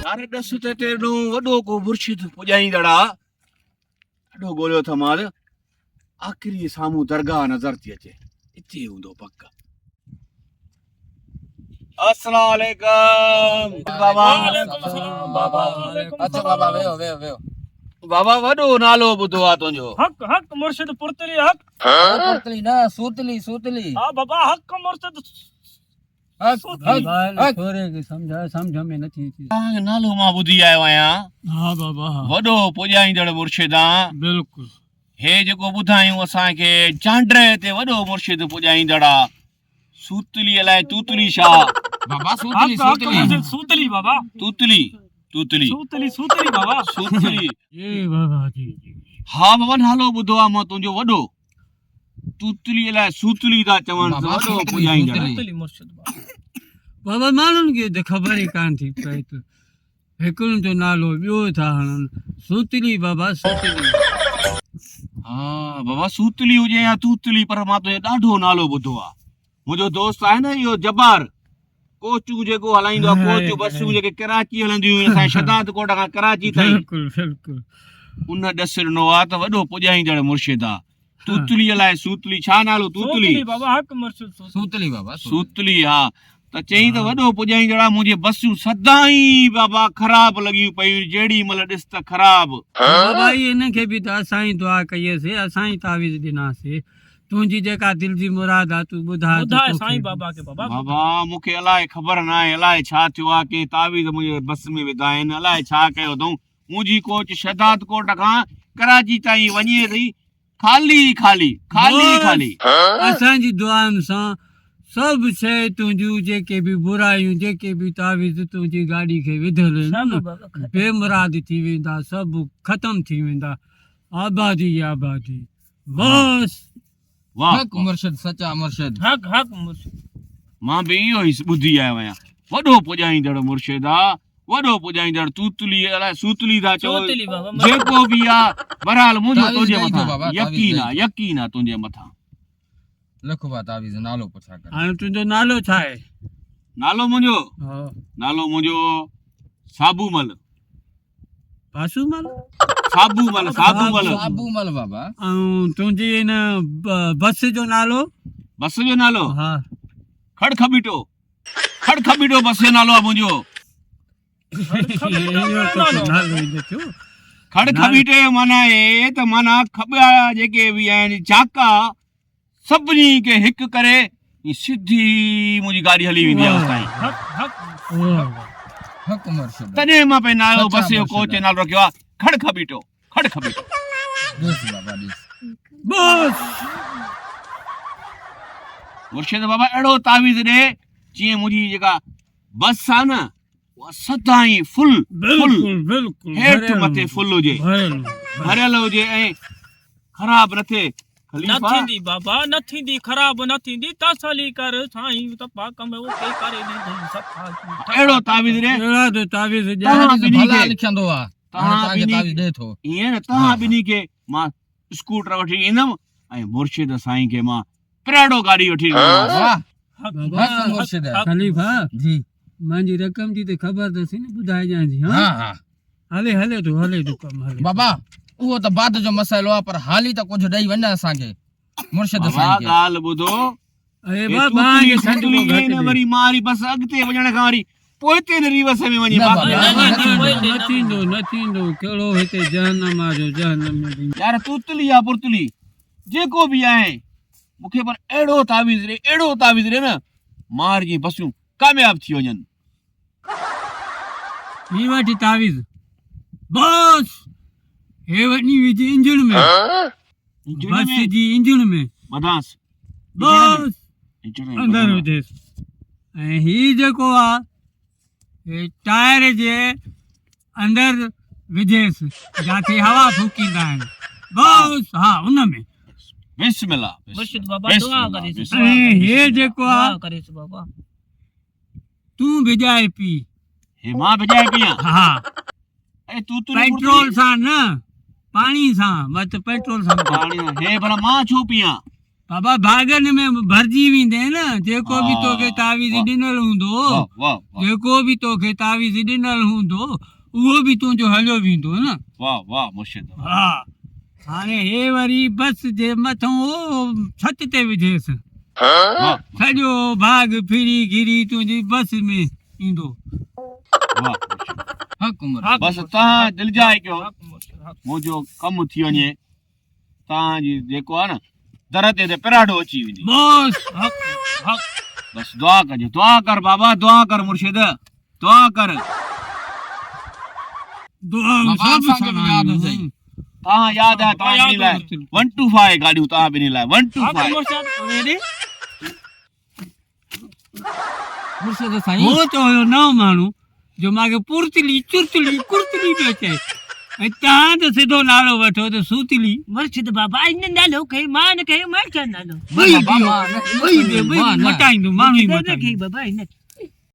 يار ڏس ته هتي ايڏو وڏو ڪو مرشد پڄائيندڙ آ. ڏاڍو ڳوليو اٿمانس. آخري سامهون درگاهه نظر ٿي اچي. اتي هوندو پڪ. السلام عليڪم بابا. وعليڪم السلام بابا. اچو بابا ويهو ويهو ويهو. بابا وڏو نالو ٻڌو آ تنهنجو. حق حق مرشد پرتلي حق. پرتلي نه سوتلي سوتلي. ها بابا حق مرشد. توهان جو نالو مان ٻڌي آيو آهيان. ها بابا ها. وڏو پوڄائيندڙ مرشد آن. بلڪل. هي جيڪو ٻڌايون اسان کي چانڊري تي وڏو مرشد پوڄائيندڙ آ. سوتلي الائي توتلي شاهه. بابا سوتلي سوتلي. سوتلي بابا. توتلي توتلي. سوتلي سوتلي بابا. سوتلي. جي بابا جي جي. ها بابا نالو ٻڌو آ مان تنهنجو وڏو. توتلي الائي سوتلي ٿا چون ته وڏو پڄائيندڙ. بابا ماڻهن کي ته خبر ئي ڪانه ٿي پئي ته هڪڙن جو نالو ٻيو ٿا هڻن سوتلي بابا سوتلي. ها بابا سوتلي هجي يا توتلي پر مان تنهنجو ڏاڍو نالو ٻڌو آ. منهنجو دوست آهي نه اهو جبار ڪوچون جيڪو هلائيندو آ ڪوچ بسون جيڪي ڪراچي هلنديون آهن اسان شهداد ڪوٽ کان ڪراچي تائين. بلڪل بلڪل. ان ڏس ڏنو آ ته وڏو پڄائيندڙ مرشد آ. توتلي الائي سوتلي ڇا نالو توتلي. سوتلي بابا حق مرشد سوتلي بابا سوتلي ها ته چئين ته وڏو پڄائيندڙ آ منهنجي بسيون سدائين بابا خراب لڳيون پيون جهڙي مهل ڏس ته خراب. بابا اي انهن کي به ته اسان ئي دعا ڪئي سي اسان ئي تعويذ ڏنا سي تنهنجي جيڪا دل جي مراد آ تون ٻڌاء ته ٻڌاء توکي سائين بابا کي بابا بابا مون کي الائي خبر ناهي الائي ڇا ٿيو آ ڪنهن تعويذ منهنجي بس ۾ وڌا آهن الائي ڇا ڪيو اٿئون منهنجي ڪوچ شهداد ڪوٽ کان ڪراچي تائين وڃي ٿي خالي ئي خالي خالي ئي خالي. اسان جي دعائن سان سڀ شيء تنهنجون جيڪي به برايون جيڪي به تعويذ تنهنجي گاڏي کي وڌل آهن نه بي مراد ٿي ويندا سڀ ختم ٿي ويندا آبادي ئي آبادي بس. واه حق مرشد سچا مرشد. حق حق مرشد. مان به اهو ئي ٻڌي آيو آهيان. وڏو پڄائيندڙ مرشد آ، وڏو پڄائيندڙ توتلي الائي سوتلي ٿا چئو جيڪو به آ بھرحال منهنجو تعويذ تنهنجي ڏئي ٿو مٿان بابا، تعويذ يقين ڏئي آ ٿو. يقين آ تنهنجي مٿان. لک با تعويذ نالو پڇا ڪر. هاڻي تنهنجو نالو ڇا آهي؟ نالو منهنجو ها. نالو منهنجو صابومل. باسومل؟ صابومل صابومل. صابومل بابا. ۽ تنهنجي ان بس جو نالو؟ بس جو نالو؟ ها. کڙ کٻيٽو کڙ کٻيٽو بس جو نالو آ منهنجو. کڙ کٻيٽي جو معنيٰ آهي ته معنيٰ کٻيا جيڪي به آهن چاڪا سڀني کي هڪ ڪري سڌي منهنجي گاڏي هلي ويندي آهي اوستائين. تڏهن مان پنهنجي نالو بس جو ڪوچ جو نالو رکيو آهي کڙ کٻيٽو کڙ کٻيٽو. مرشد بابا اهڙو تعويذ ڏي جيئن منهنجي جيڪا بس آ نه اها سدائين فل فل هيٺ مٿي فل هجي ڀريل هجي ۽ خراب نه ٿئي نه ٿيندي بابا نه ٿيندي خراب نه ٿيندي تسلي ڪر سائين ته پاڪ ۾ اوڪي ڪري ڏيندئي صفا اهڙو تعويذ ڏي اهڙا ته تعويذ ڏي توهان ٻنهي ڀلا کي لکندو آ توهان توهان کي ٻنهي تعويذ ڏي ٿو ائين نه توهان ٻنهي کي مان اسڪوٽر وٺي ايندم ۽ مرشد سائين کي مان پراڊو گاڏي وٺي ڏيندومانس. واھ حق مرشد. خليفا جي مانجي رقم جي ته خبر اٿس نه ٻڌائجان جي ها ها هلي هلي ٿو هلي ٿو ڪم هلي بابا اهو ته بعد جو مسئلو آ پر حالي ته ڪجهه ڏئي وڃ اسان کي مرشد بابا سائين کي ڳالهه ٻڌو اي بابا کي سنڌ کو گهٽ ڏي وري ماري بس اڳتي وڃڻ کان وري پوئتي نه ريوس ۾ وڃي باقي نه ٿيندو نه ٿيندو ڪهڙو هتي جهنم آ جو جهنم ۾ يار توتلي يا پرتلي جيڪو به آهي مون کي پر اهڙو تعويذ ڏي اهڙو تعويذ ڏي نه مار جي بسيون ڪامياب ٿي وڃن. هي وٺ تعويذ بس هي وڃي وجهه انجڻ ۾ بس جي انجڻ ۾ ٻڌانس بس اندر وجهيس ۽ هي جيڪو آ هي ٽائر جي اندر وجهيس جاٿي هوا ڦوڪيندا آهن بس ها ان ۾ بسم الله مرشد بابا دعا ڪريس ۽ هي جيڪو آ دعا ڪريس بابا تون ڀڄائي پي هي مان ڀڄائي پيان ها اي تو تو پيٽرول سان نه پاڻي سان مت پيٽرول سان پاڻي هي ڀلا مان ڇو پيان؟ بابا ڀاڳن ۾ ڀرجي ويندين نه، جيڪو به توکي تعويذ ڏنل هوندو، جيڪو به توکي تعويذ ڏنل هوندو، اهو به تنهنجو هليو ويندو نه. واھ واھ مرشد. ها هاڻي هي وري بس جي مٿئون ڇت تي وجهيس، سڄو ڀاڳ ڦري گهري تنهنجي بس ۾ ايندو. واھ مرشد. بس تهان دلجاء ڪيو، منهنجو ڪم ٿي وڃي. توهان جي جيڪو آ نه در تي ته پراڍو اچي ويندي. بس حق حق. بس دعا ڪجو دعا ڪر بابا دعا ڪر مرشد دعا ڪر. دعا بابا سڀ اسان کي به ياد هجئي. توهان ياد آهي توهان ٻنهي لاء 1 2 5 گاڏيون توهان ٻنهي لاء 1 2 حق 5. مرشد ويڏي. مرشد سائين. هو ته هيو نئون ماڻهو جو مان کي پورتلي چرتلي ڪرتلي پيو چئي ۽ تهان ته سڌو نالو وٺو ته سوتلي. مرشد بابا ان نالو کي مان کي مان ڇا نالو. ٻئي ٻيو ٻئي ٻيو ٻئي مٽائيندو ماڻهو ئي مٽائيندو. بابا ان کي.